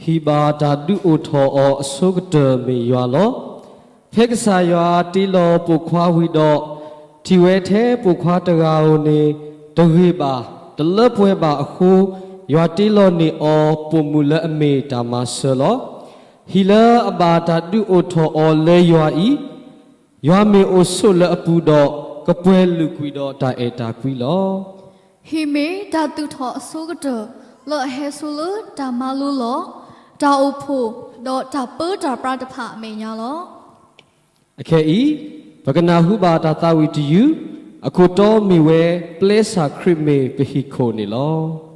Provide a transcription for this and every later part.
ထံၣ်ဘၣ်တၢ်ဒုးအိၣ်ထီၣ်အီၤအဆိကတၢၢ်မ့ၢ်ယွၤလီၤ. ဖဲကစၢ်ယွၤတ့လီၤပိာ်ခွါဝံၤဒီး, ထံၣ်ဝဲထဲပိာ်ခွါတဂၤဧိၤန့ၣ်, တဂ့ၤဘၣ်, တလၢပှဲၤဘၣ်အဃိ, ယွၤတ့လီၤန့ၢ်အီၤပိာ်မုၣ်လၢအမ့ၢ်တၢ်မၤစၢၤလီၤ. ဟံၣ်လၢအဘၣ်တၢ်ဒုးအိၣ်ထီၣ်အီၤလၢယွၤအံၤ, ယွၤမ့ၢ်အိၣ်ဆိးလၢအပူၤဒီး, ကပှဲၤလုာ်ကွံာ်ဒီးတၢ်အဲၣ်တၢ်ကွံလီၤ. ဟံၣ်မ့ၢ်တၢ်သူၣ်ထီၣ်အဆိကတၢၢ်, လၢအဟဲဆိလၢတၢ်မၤလိလီၤ, တၢ်အိၣ်ဖှိၣ်, ဒီးတၢ်ပၢတၢ်ပြးတဖၣ်အမဲာ်ညါလီၤ. အခဲအံၤ, ပကနၢ်ဟူဘၣ်တၢ်သးဝံၣ်တယုၢ်, အခိၣ်တီမ့ၢ်ဝဲ, ပျဲစၢ်ခရံာ်မ့ၢ်ပဟံၣ်ခိၣ်န့ၣ်လီၤ.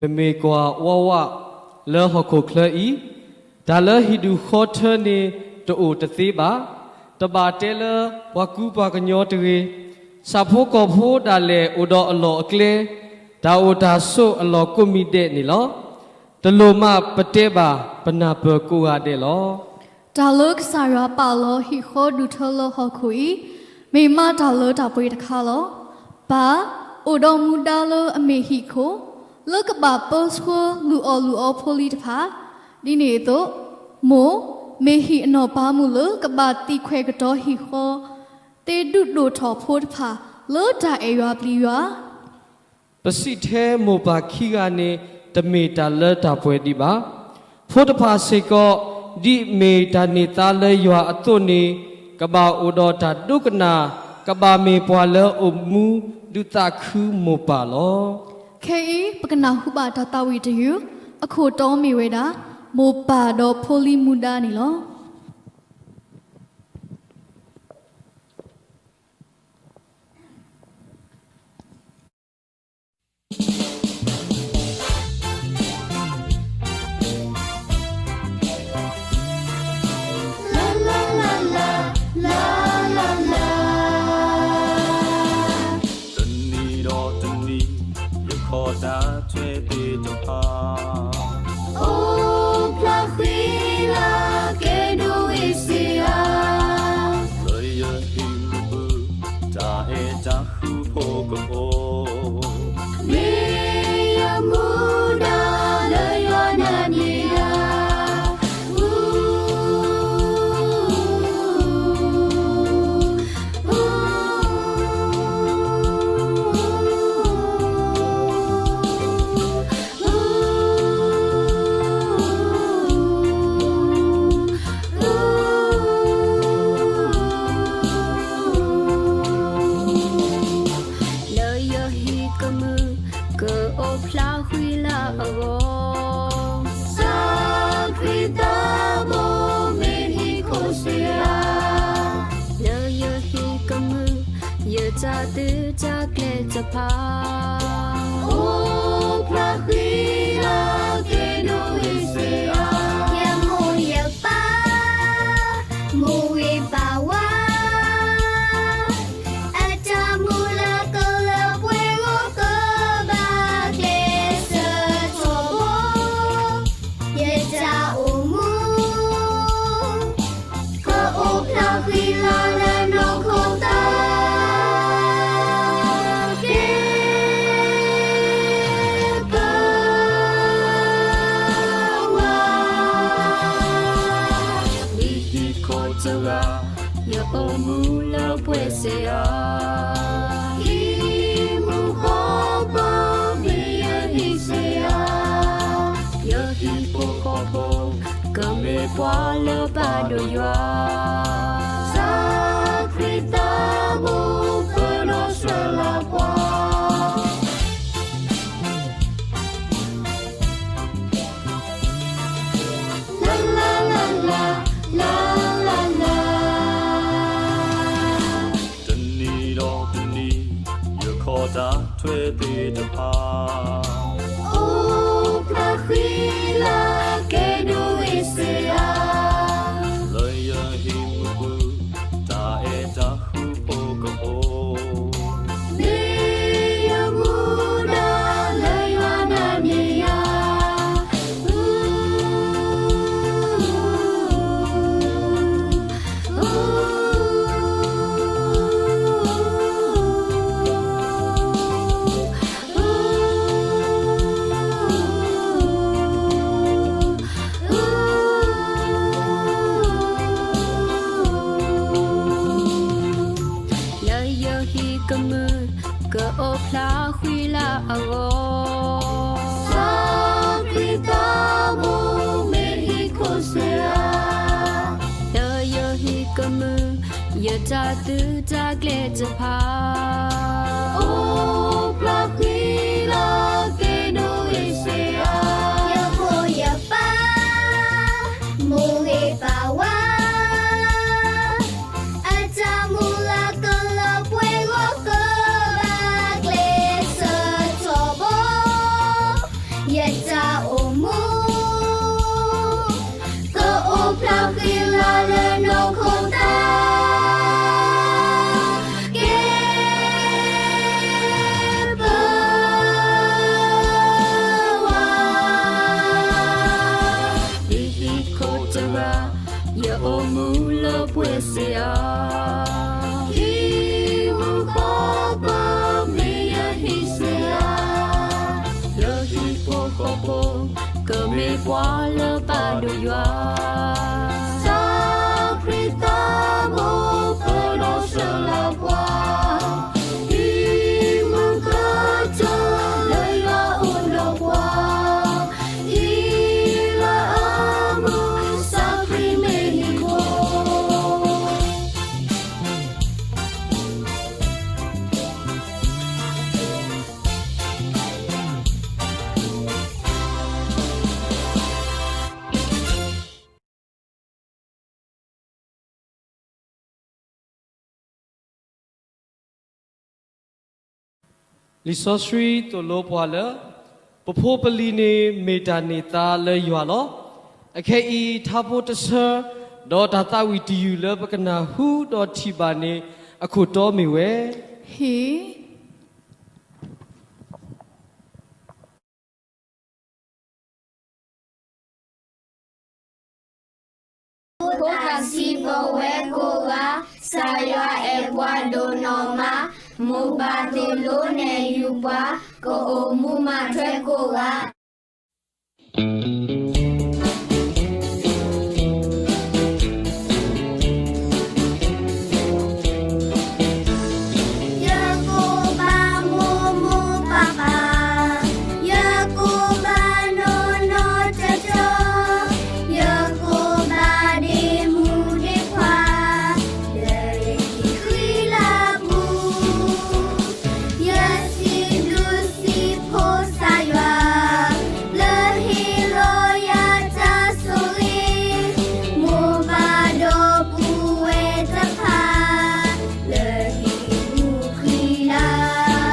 ပမ့ၢ်ကွၢ်ဝးဝးလၢဟီၣ်ခိၣ်ချၢအံၤ, တၢ်လၢဟံၣ်ဒူၣ်ဃီထၢန့ၣ်တအိၣ်တသ့ဘၣ်. တဘၣ်တဲလၢပှၤကူပှၤကညီတဂ့ၤ, ဆၣ်ဖိကီၢ်ဖိဒၣ်လဲာ်အိၣ်ဒီးအလီၢ်အကျဲ, တၢ်အိၣ်တၢ်ဆိးအလီၢ်ကိးမံၤဒဲးန့ၣ်လီၤ. တလိၣ်မးပတဲဘၣ်ပနၢ်ပၢၢ်ကိးဂၤဒဲးလီၤ. တၢ်လၢကစၢ်ယွၤပာ်လီၤဟံၣ်ဃီဒူၣ်ထၢလၢဟီၣ်ခိၣ်အံၤ, မ့ၢ်မးတၢ်လၢတၢ်ပှဲၤတခါလီၤ. ပၢ်, အိၣ်ဒီးမူဒါလၢအမ့ၢ်ဟံၣ်ခိၣ်, လၢကဘၣ်ပၢဆှၢလုၢ်အီၣ်လုၢ်အီဖိလံၤတဖၣ်, ဒ်န့ၣ်အသိး, မိၢ်, မ့ၢ်ဟံၣ်အနီၢ်ပၤမုၣ်လၢကဘၣ်သံခွဲးကတီၤဟံၣ်ဃီ သ့ဒုးဒိၣ်ထီၣ်ဖိတဖၣ်လၢတၢ်အဲၣ်ယွၤပျံၤယွၤ ပစံးထဲမိၢ်ပၢ်ခံဂၤန့ၣ် တမ့ၢ်တၢ်လၢတၢ်ပှဲၤဒံးဘၣ်. ဖိတဖၣ်စ့ၢ်ကီး ဒ်မ့ၢ်တၢ်န့ၢ်သါလၢယွၤအသိးန့ၣ်, ကဘၣ်အိၣ်ဒီးတၢ်ဒိကနၣ်, ကဘၣ်မ့ၢ်ပှၤလၢအိၣ်မူဒုးသးခုမိၢ်ပၢ်လီၤ. ခဲအံၤ ပကနၢ်ဟူဘၣ်တၢ်သးဝံၣ်တယုၢ်, အခိၣ်တီမ့ၢ်ဝဲဒၣ် မိၢ်ပၢ်ဒီးဖိလံၤမူဒါန့ၣ်လီၤ. တနံၤဒီးတနံၤယခီၣ်တၢ်ထွဲသ့ၣ်တဖၣ် အိၣ်ဖျါဃံလၤကဲဒိၣ်အ့စ့ဧါ, လၢယဟံၣ်မူပူၤ တၢ်အဲၣ်တၢ်ဃူဖိကအိၣ်, မ့ၢ်ယမူဒါလၢယွၤနၤန့ၣ်ဧါ. လၢယဟံၣ်ကမူၣ် ကအိၣ်ဖျါဃံလၤအဂီၢ်, စီၤခရံာ်သးဘိမ့ၢ်ဟံၣ်ခိၣ်စ့ဧါ, လၢယဟံၣ်ကမူၣ် ယတၢ်သုးတၢ်ကျဲၤတဖၣ် အိၣ်ဖျါဃံလၤကဲဒိၣ်အ့စ့ဧါ. ယမိၢ်ယပၢ် မိၢ်ဝၤပၢ်ဝါ အတၢ်မုၢ်လၢ်ကလၢပှဲၤဂီၢ် ကဘၣ်ကျဲးစၢးထီဘိ, ယတၢ်အိၣ်မူ ကအိၣ်ဖျါဃံလၤလၢနီၢ်ခိသး ကဲပဝဲ ဒ်ဟံၣ်ခိၣ်တဂၤ ယအိၣ်မူလၢပှဲၤစ့ဧါ, ဟံၣ်မူဃီဖိ မ့ၢ်ယဟံၣ်စ့ဧါ, ယဟံၣ်ဖိဃီဖိ ကမ့ၢ်ပှၤလၢပာ်ဒိၣ်ယွၤ, စီၤခရံာ်သးဘိ ပၢၤလီၤဆှၢလီၤပှၤ. လၢလၢလၢလၢ လၢလၢလၢ တနံၤဒီးတနံၤ ယခီၣ်တၢ်ထွဲသ့ၣ်တဖၣ် အိၣ်ဖျါဃံလၤကဲဒိၣ်အ့စ့ဧါ, လၢယဟံၣ်မူပူၤ တၢ်အဲၣ်တၢ်ဃူဖိကအိၣ်, မ့ၢ်ယမူဒါလၢယွၤနၤန့ၣ်ဧါ. လၢယဟံၣ်ကမူၣ် ကအိၣ်ဖျါဃံလၤအဂီၢ်, စီၤခရံာ်သးဘိ မ့ၢ်ဟံၣ်ခိၣ်စ့ဧါ, လၢယဟံၣ်ကမူၣ် ယတၢ်သုးတၢ်ကျဲၤတဖၣ် အိၣ်ဖျါဃံလၤကဲဒိၣ်အ့စ့ဧါ, ယမိၢ်ယပၢ် မိၢ်ဝၤပၢ်ဝါ လၢပှဲၤစ့ၢ်ဧါ. ဟံၣ်မူကီၢ်ပၢ မ့ၢ်ယဟံၣ်စ့ၢ်ဧါ. လၢဟံၣ်ဖိဃီဖိ ကမ့ၢ်ပှၤလၢဘၣ်ဒိယွၤ, သးခရံာ်သးဘိ ပၢၤဒီးစၢၤလၢပှၤ, ဟံၣ်မူကတၢၢ် လၢယွၤအိၣ်ဒီးပှၤ, ဟံၣ်လၢအမူ သးခရံာ်မ့ၢ်ဟံၣ်ဖိ. လံာ်စီဆှံသိၣ်လိပှၤလၢ ပဖိပလံၤန့ၣ်မ့ၢ်တၢ်န့ၢ်သါလၢယွၤလီၤ. အခဲအံၤ ထါဖိတဆၢ ဒီးတၢ်သးဝံၣ်တယုၢ်လၢပကနၢ်ဟူဒီးထံၣ်ဘၣ်န့ၣ် အခိၣ်တီမ့ၢ်ဝဲ, ဟ့ၣ် ဖိသၣ်စံးဘၣ်ဝဲကိးဂၤ, ကစၢ်ယွၤအဲၣ်ပှၤဒိၣ်နီၢ်မး, မိၢ်ပၢ်သိၣ်လိနဲၣ်ယုာ်ပှၤ, ကအိၣ်မူမၤထွဲကိးဂၤ. ယကိးဘၣ်မိၢ်မိၢ်ပၢ်ပၢ်, ယကိးဘၣ်နီၢ်နီၢ်ကၠီကၠီ, ယကိးဘၣ်ဒ့မုၣ်ဒ့ခွါ, လၢယဟံၣ်ဃံလၤပူၤ, ယစံးဘျုးစံးဖှိၣ်ကစၢ်ယွၤ, လၢဟ့ၣ်လီၤယၤတၢ်ဆိၣ်ဂ့ၤ, မိၢ်ပၢ်ဒီပုၢ်ဝဲၢ်တဖၣ်, လၢဟံၣ်မူဃံလၤ,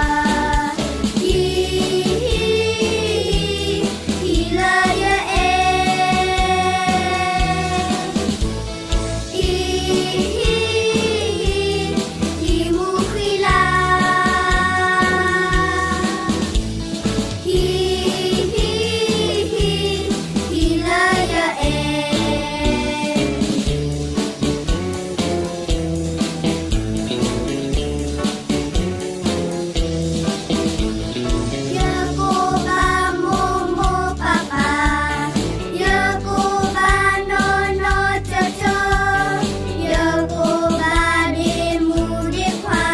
ဟံၣ် ဟံၣ် ဟံၣ်လၢယအဲၣ် ဟံၣ် ဟံၣ် ဟံၣ် ဟံၣ်မူဃံလၤ, ဟံၣ် ဟံၣ် ဟံၣ် ဟံၣ်လၢယအဲၣ် ယကိးဘၣ်မိၢ်မိၢ်ပၢ်ပၢ်, ယကိးဘၣ်နီၢ်နီၢ်ကၠီကၠီ, ယကိးဘၣ်ဒ့မုၣ်ဒ့ခွါ,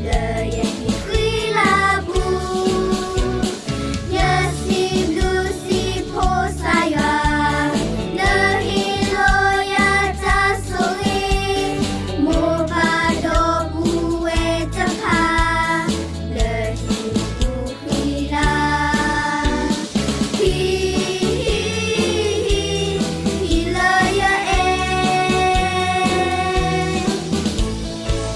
လၢယဟံၣ်ဃံလၤပူၤ, ယစံးဘျုးစံးဖှိၣ်ကစၢ်ယွၤ, လၢဟ့ၣ်လီၤယၤတၢ်ဆိၣ်ဂ့ၤ, မိၢ်ပၢ်ဒီပုၢ်ဝဲၢ်တဖၣ်, လၢဟံၣ်မူဃံလၤ, ဟံၣ် ဟံၣ် ဟံၣ် ဟံၣ်လၢယအဲၣ်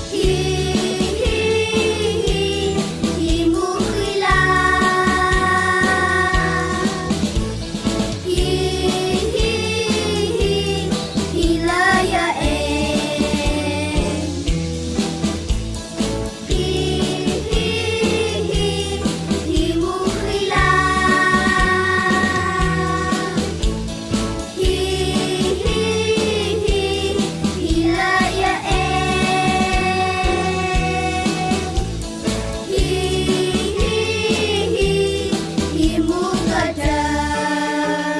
ဟံၣ် ဟံၣ် ဟံၣ် ဟံၣ်မူဃံလၤ, ဟံၣ် ဟံၣ် ဟံၣ် ဟံၣ်လၢယအဲၣ် ဟံၣ် ဟံၣ် ဟံၣ် ဟံၣ်မူဃံလၤ, ဟံၣ် ဟံၣ် ဟံၣ် ဟံၣ် ဟံၣ်လၢယအဲၣ်, ဟံၣ် ဟံၣ် ဟံၣ် ဟံၣ်မူကတၢၢ်.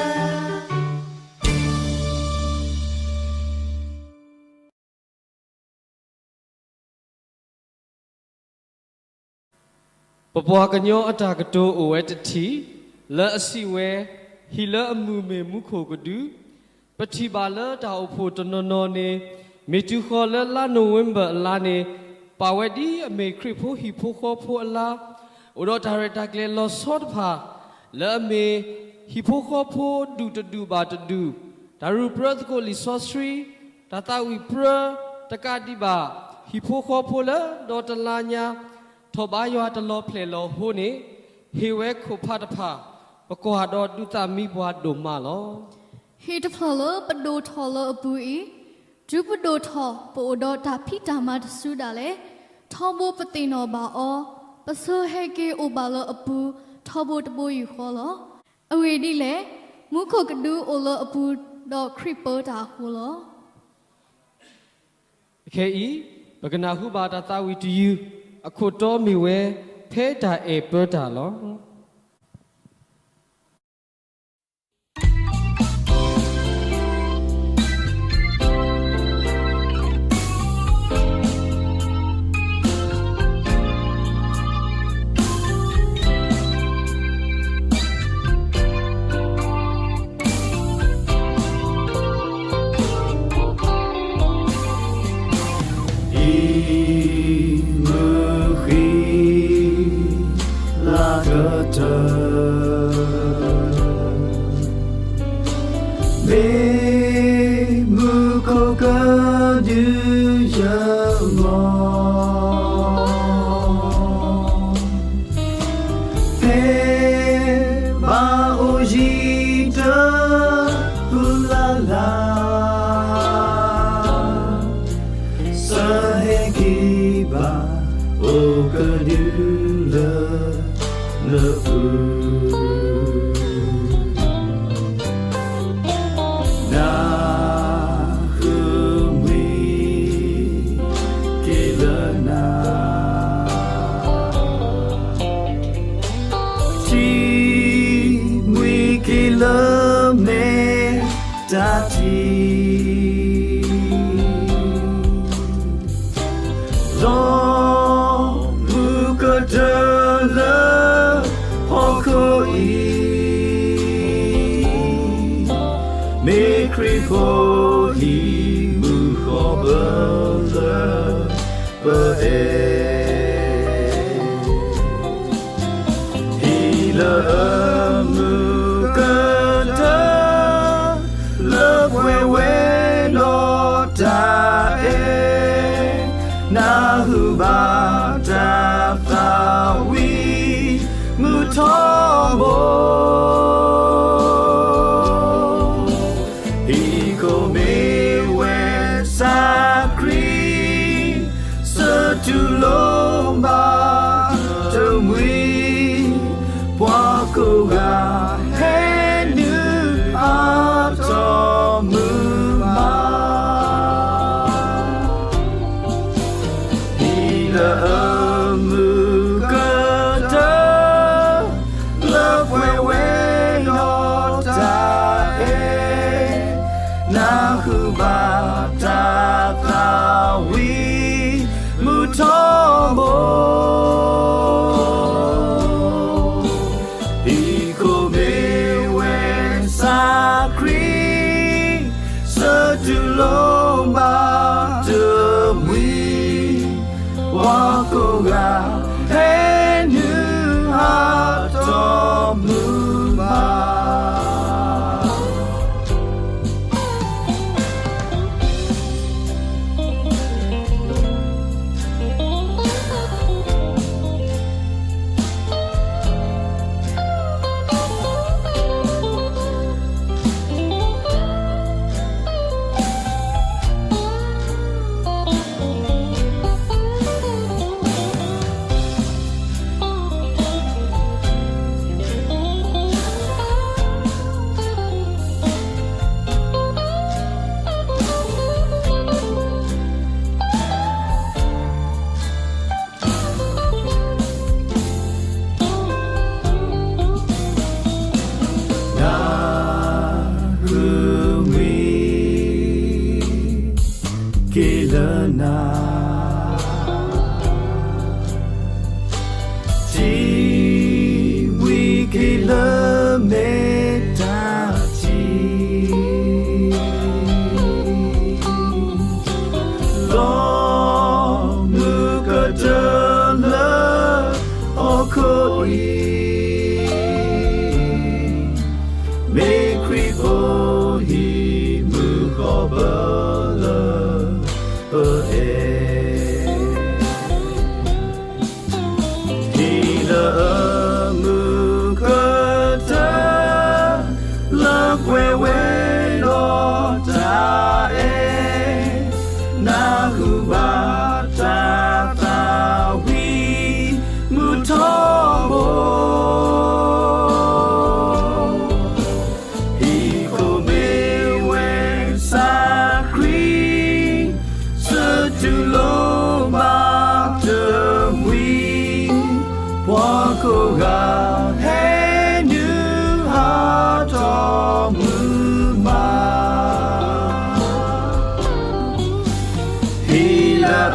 ပပှၤကညီအတၢ်ကတိၤအိၣ်ဝဲတထံၣ် လၢအစံးဝဲ, ဟံၣ်လၢအမုာ်မ့ၢ်မူခိၣ်ကဒု, ပထံၣ်ဘၣ်လၢတၢ်အိၣ်ဖှိၣ်တနီၤနီၤန့ၣ် မ့ၢ်တုၤဃီၤလၢလါနိၣ်ဝ့ဘၢၣ်အလါန့ၣ် ပာ်ဝဲဒ်အမ့ၢ်ခရံာ်ဖိဟံၣ်ဖိဃီဖိအလါ, အိၣ်ဒီးတၢ်ရဲၣ်တၢ်ကျဲၤလီၤဆီတဖၣ် လၢအမ့ၢ်ဟံၣ်ဖိဃီဖိဒူၣ်တဒူၣ်ဘၣ်တဒူၣ်, တၢ်ရူၢ်ပြၢသကိးလံာ်စီဆှံ, တၢ်သးဝံၣ်ပြၢ တကးဒံးဘၣ် ဟံၣ်ဖိဃီဖိလၢဒီတလါညါ ထီၣ်ဘါယွၤတလီၤဖျဲၣ်လီၤဟိန့ၣ် ဟ့ၣ်ဝဲခိၣ်ဖးတဖၣ် ပကွၢ်ဒီးဒုးသးမံပှၤဒိၣ်မးလီၤ. ဟ့ၣ်တဖျၢၣ်လၢပဒိၣ်ထီၣ်လၢအပူၤအံၤ, တုၤပဒိၣ်ထီၣ် ပအိၣ်ဒီးတၢ်ဖံးတၢ်မၤတစုဒၣ်လဲာ်, ထီဘိပသ့ၣ်နီၣ်ဘၣ်အီၤ, ပဆၢဟဲက့ၤအိၣ်ဘၣ်လၢအပူၤ ထီဘိတဘိယူၢ်ဃီလီၤ. အဂ့ၢ်ဒ်လဲၣ်, မူခိၣ်ကဒုအိၣ်လၢအပူၤ ဒီးခရံာ်ပၢတၢ်အဃိလီၤ. ခဲအံၤ ပကနၢ်ဟူဘၣ်တၢ်သးဝံၣ်တယုၢ်, အခိၣ်တီမ့ၢ်ဝဲ ဖဲတၢ်အဲၣ်ပၢတၢ်လီၤ. ဟံးမုၢ်ဃံလၤကတၢၢ် မ့ၢ်မုၢ်ကိးကဒုယဂီၢ် ဖဲဘၣ်အိၣ်ယံၤတပူၤလၢ်လၢ် စဟဲက့ၤဘၣ်အိၣ်ကဒုလၢနပူၤ နၢ်ဟူမှံက့ၤလၢနၤ ထံမှံက့ၤလၢမဲာ်တၢ်ထံ လီၤမုၢ်ကတၢၢ်လၢဟီၣ်ခိၣ်အံၤ မ့ၢ်ခရံာ်ဖိဟံးမုၢ်ဃီၤဘၢလၢပအဲၣ် ဟံးလၢအမုၢ်ကတၢၢ် လၢပှဲၤဝဲဒီးတၢ်အဲၣ် နၢ်ဟူဘၣ်တၢ်သးဝံၣ် မုၢ်ထီဘိ ဟံၣ်ခိၣ်မ့ၢ်ဝဲစးခရံာ် စတူးလိၤဘၣ်တမှံၤ ပှၤကိးဂၤဟဲနုာ်အါထီၣ်မုာ်ဘၣ် ဟံးလၢအမုၢ်ကတၢၢ် လၢပှဲၤဝဲဒီးတၢ်အဲၣ် နၢ်ဟူဘၣ်တၢ်သးဝံၣ် မုၢ်ထီဘိ ဟံၣ်ခိၣ်မ့ၢ်ဝဲစးခရံာ် စတူးလိၤဘၣ်တမှံၤ ပှၤကိးဂၤဟဲနုာ်အါထီၣ်မုာ်ဘၣ် နၢ်ဟူမှံက့ၤလၢနၤ ထံမှံက့ၤလၢမဲာ်တၢ်ထံ လီၤမုၢ်ကတၢၢ်လၢဟီၣ်ခိၣ်အံၤ မ့ၢ်ခရံာ်ဖိဟံးမုၢ်ဃီၤဘၢလၢပအဲၣ်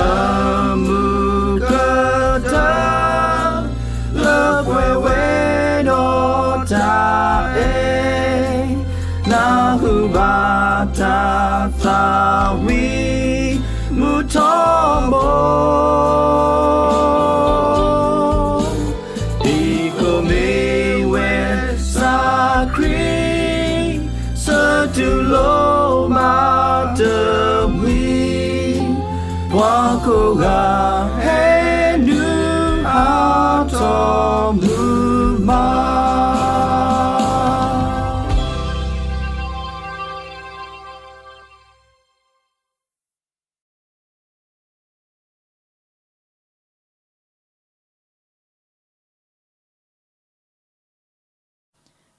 အမုၢ်ကတၢၢ် လၢပှဲၤဝဲဒီးတၢ်အဲၣ်, နၢ်ဟူဘၣ်တၢ်သးဝံၣ် မုၢ်ထီဘိ ဒ်ကိးမ့ၢ်ဝဲစၢ်ခရံာ် ဆၢတုၤလိၤမးတမှံၤ, ပှၤကိးဂၤဟဲနုာ်ဟးထီၣ်မုာ်မး.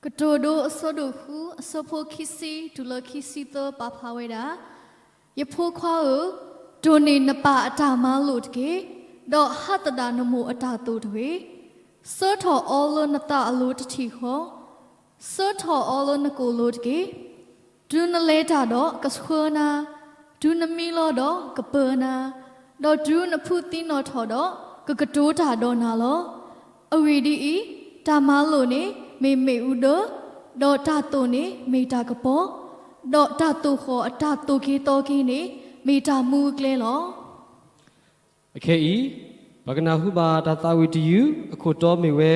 ကတိၤဒိ အဆၢဒိၣ်ဃု အဆၢဖိခံဆံ တုၤလၢခံဆံသၢ ပာ်ဖျါဝဲဒၣ်, ယဖိခွါဧၢ, တိၢ်န့ၢ်နပၢ်အတၢ်မၤလိာ်တက့ၢ်, ဒီးဟးသဒၣ်နမိၢ်အတၢ်သိၣ်တဂ့ၤ. ဆှၢထီၣ်အီၤလၢနသးအလိၤတထံၣ်ဃီ, ဆှၢထီၣ်အီၤလၢနကိာ်လိၤတက့ၢ်. တုၤနလဲၤတၢ်ဒီးကဆှၢနၤ, တုၤနမံလီၤဒီးကပၢနၤ, ဒီးတုၤနဖုးသံနီၣ်ထီၣ်ဒီး ကကတိၤတၢ်ဒီးနၤလီၤ. အဂ့ၢ်ဒ်အံၤ, တၢ်မၤလိာ်န့ၣ်မ့ၢ်မ့ၣ်အူဒၢ, ဒီးတၢ်သိၣ်န့ၣ်မ့ၢ်တၢ်ကပီၤ, ဒီးတၢ်သိၣ်ဃီၣ်အတၢ်သိၣ်က့ၤသီက့ၤန့ၣ် မ့ၢ်တၢ်မူအကျဲလီၤ. အခဲအံၤ, ပကနၢ်ဟူဘၣ်တၢ်သးဝံၣ်တယုၢ် အခိၣ်တီမ့ၢ်ဝဲ,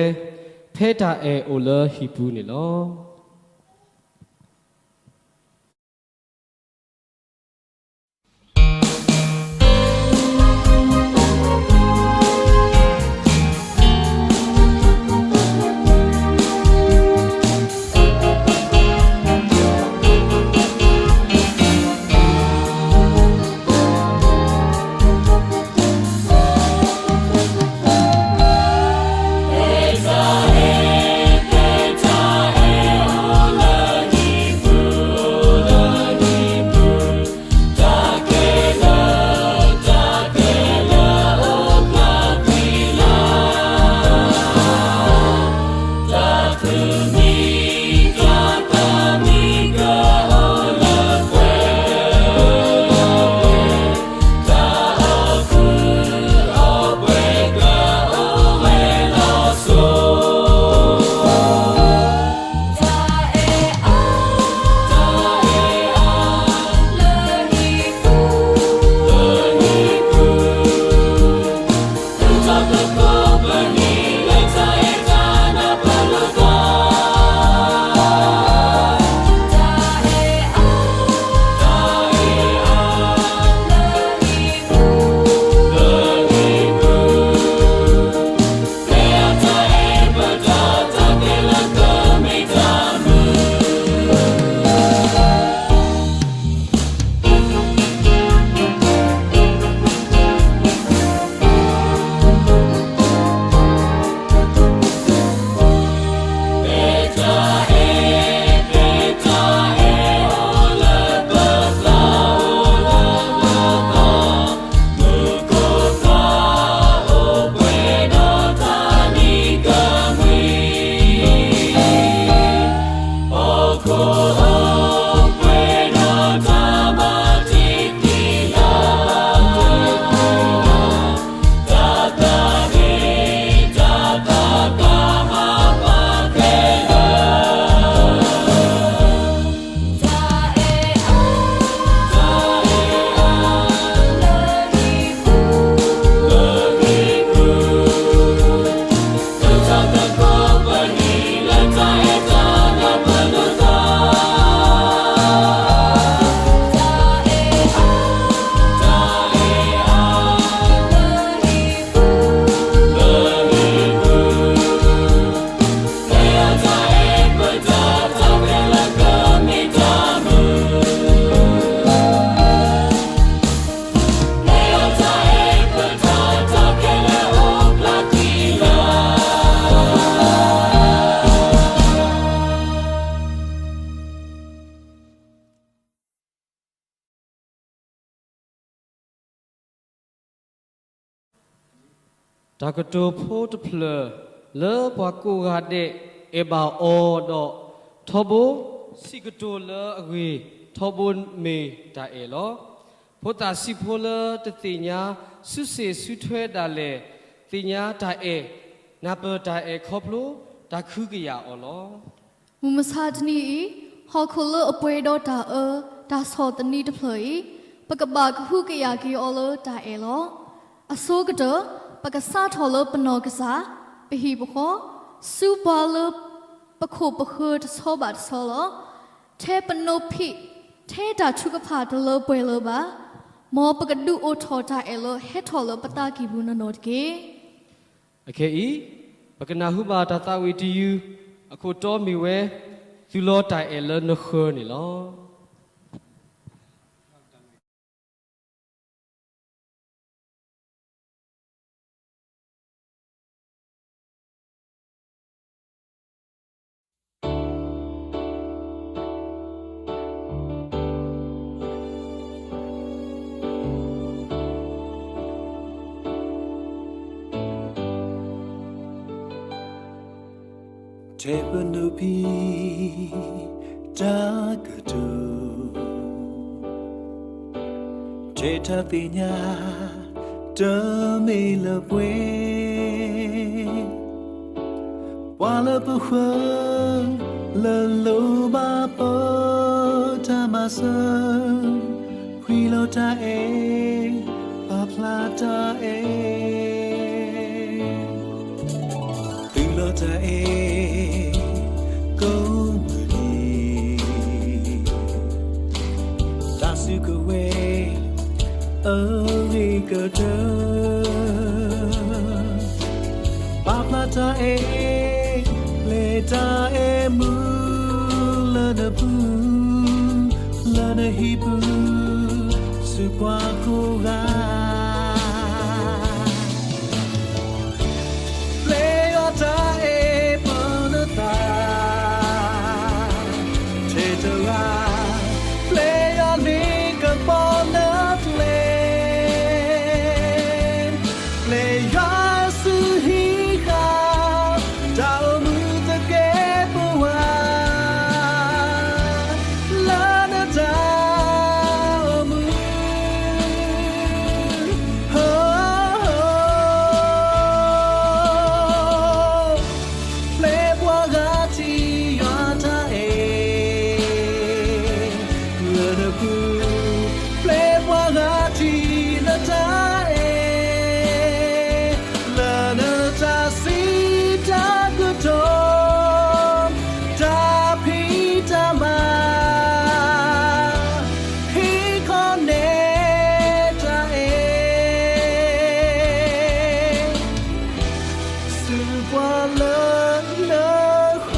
ဖဲတၢ်အဲၣ်အိၣ်လၢဟံၣ်ပူၤန့ၣ်လီၤ. တၢ်ကတိၤဖိတဖျၢၣ် လၢပှၤကိးဂၤဒဲးအဲၣ်ဘၣ်အီၤဒီး ထီဘိစံးကတိၤလၢအဂ့ၢ် ထီဘိမ့ၢ်တၢ်အဲၣ်လီၤ. ဖိသၣ်ဆံးဖိလၢတသ့ၣ်ညါ စုစ့ၣ်စုထွဲဒၣ်လဲာ် သ့ၣ်ညါတၢ်အဲၣ်, နၢ်ပၢၢ်တၢ်အဲၣ်ခီဖျိ တၢ်ခုကယာ်အီၤလီၤ. မုၢ်မဆါတနံၤအံၤ, ဟီၣ်ခိၣ်လၢအပှဲၤဒီးတၢ်အၢ, တၢ်ဆီၣ်သနံးတဖျၢၣ်အံၤ, ပကဘၣ်ကဟုကယာ်က့ၤအီၤလၢတၢ်အဲၣ်လီၤ. အဆိကတၢၢ်, ပကစးထီၣ်လၢပနီၢ်ကစၢ်, ပဟံၣ်ပဃီ, ဆူပှၤလၢပခိၣ်ပဃၢၤတဆီဘၣ်တဆီလီၤ. ထဲပနိးဖံး, ထဲတၢ်ထုကဖၣ်တလၢပှဲၤလၢၤဘၣ်, မ်ပကဒုးအိၣ်ထီၣ်တၢ်အဲၣ်လၢဟဲထီၣ်လၢပသးကံၢ်ပူၤနီၢ်နီၢ်တက့ၢ်. အခဲအံၤ, ပကနၢ်ဟူဘၣ်တၢ်သးဝံၣ်တယုၢ်, အခိၣ်တီမ့ၢ်ဝဲ, သူၣ်လီၤတၢ်အဲၣ်လၢနဃၢၤန့ၣ်လီၤ. ထဲပနိးဖံး တၢ်ကတိၤ, ထဲတၢ်သ့ၣ်ညါ တမ့ၢ်လၢပှဲၤ ပှၤလၢပဃၢၤ လၢလိၣ်ဘၣ်ပတၢ်မၤစၢၤ, ဖှံလီၤတၢ်အဲၣ်, ပာ်ဖျါတၢ်အဲၣ်, သူၣ်လီၤတၢ်အဲၣ်, ကိးမုၢ်နံၤ တၢ်စုကဝဲၤ အဂ့ၤကတၢၢ်, ပာ်ဖျါတၢ်အဲၣ်, ပျဲတၢ်အဲၣ်မူလၢနပူၤ, လၢနဟံၣ်ပူၤ, ဆူပှၤကိးဂၤ ပျဲယွၤတၢ်အဲၣ်ပနသး, ထဲတဂၤ, ပျဲယွၤလ့ကပီၤနကျဲ, ပျဲယွၤစုဟံးဃာ်, တၢ်အိၣ်မူသကဲးပဝး လၢနတၢ်အိၣ်မူ ပျဲပှၤဂၤထံၣ်ယွၤတၢ်အဲၣ်လၢနပူၤ, ပျဲပှၤဂၤထံၣ်နတၢ်အဲၣ် လၢနတၢ်စံးတၢ်ကတိၤ, တၢ်ဖံးတၢ်မၤ, ဟ့ၣ်ခီနဲတၢ်အဲၣ် ဆူပှၤလၢနဃၢၤ.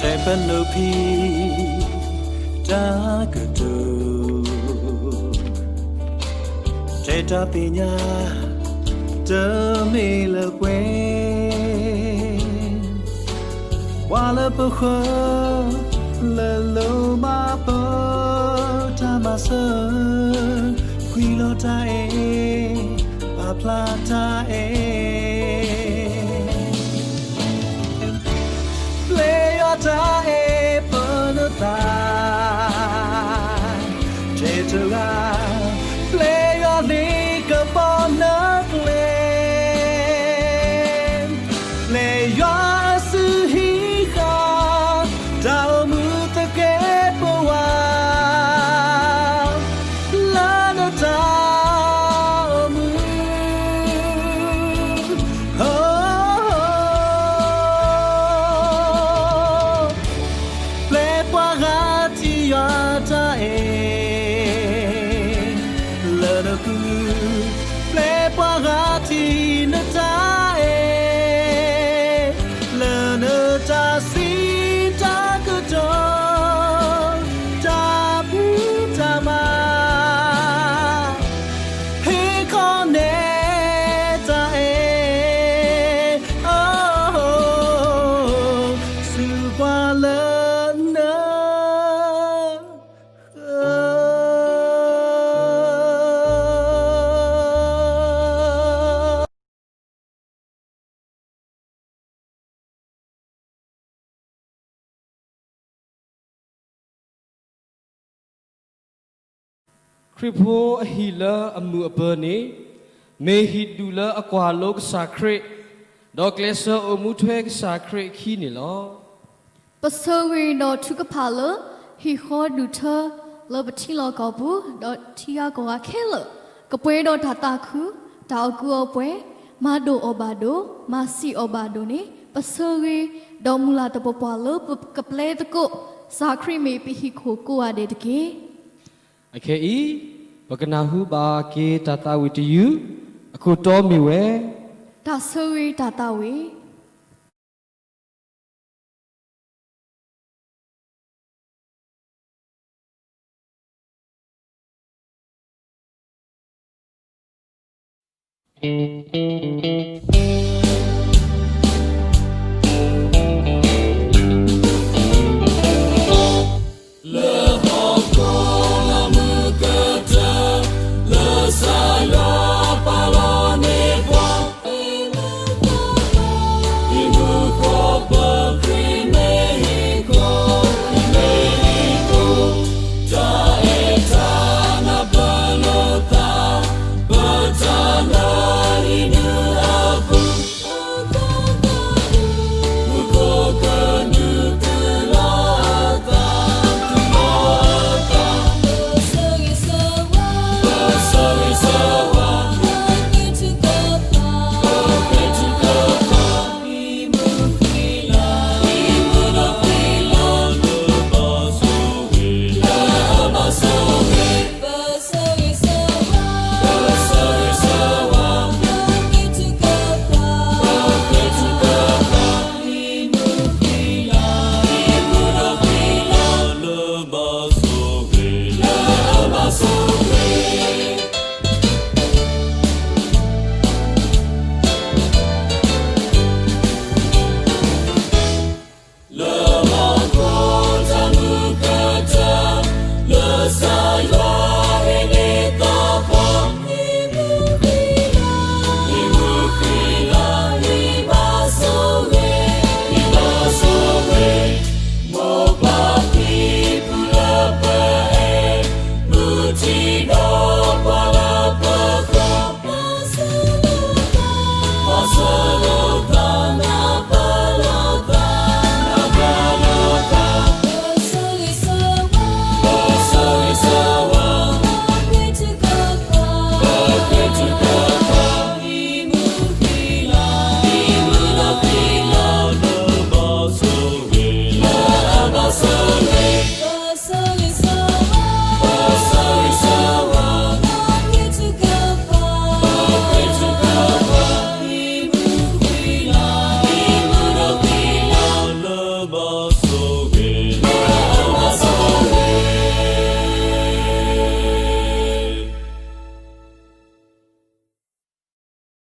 ထဲပနိးဖံး တၢ်ကတိၤ, ထဲတၢ်သ့ၣ်ညါ တမ့ၢ်လၢပှဲၤ ပှၤလၢပဃၢၤ လၢလိၣ်ဘၣ်ပတၢ်မၤစၢၤ, ဖှံလီၤတၢ်အဲၣ် ပာ်ဖျါတၢ်အဲၣ် ပျဲယွၤတၢ်အဲၣ်ပနသး, ထဲတဂၤ ပျဲယွၤလ့ကပီၤနကျဲ, ပျဲယွၤအစုဟံးဃာ် တၢ်အိၣ်မူသကဲးပဝး လၢနတၢ်အိၣ်မူ ပျဲပှၤဂၤထံၣ်ယွၤတၢ်အဲၣ် ခရံာ်ဖိအဟံၣ်လၢအမုာ်အပၢၤန့ၣ်, မ့ၢ်ဟံၣ်ဒူၣ်လၢအကွၢ်လိကစၢ်ခရံာ်, ဒီးကျဲးစၢးအိၣ်မူထွဲကစၢ်ခရံာ်အခံန့ၣ်လီၤ. ပဆၢဂ့ၤဒီးထုကဖၣ်လၢ ဟံၣ်ဃီဒူၣ်ထၢလၢပထံလီၢ်ကီၢ်ပူၤ, ဒီးထံဂၤကီၢ်ဂၤခဲလၢာ်, ကပှဲၤဒီးတၢ်သးခု, တၢ်အီၣ်ကူအီပှဲၤ, မၤဒိၣ်အီၣ်ဘၣ်ဒိၣ်, မၤစံၣ်အီၣ်ဘၣ်ဒိၣ်န့ၣ်, ပဆၢဂ့ၤဒီးမုၢ်လၢ်တပှဲၤပှဲၤလၢပကပျဲသကိး ကစၢ်ခရံာ်မ့ၢ်ပဟံၣ်ခိၣ်ကိးဂၤဒဲးတက့ၢ်. အခဲအံၤ, ပကနၢ်ဟူဘၣ်က့ၤတၢ်သးဝံၣ်တယုၢ်, အခိၣ်တီမ့ၢ်ဝဲ တၢ်ဆၢဂ့ၤတၢ်သးဝံၣ်.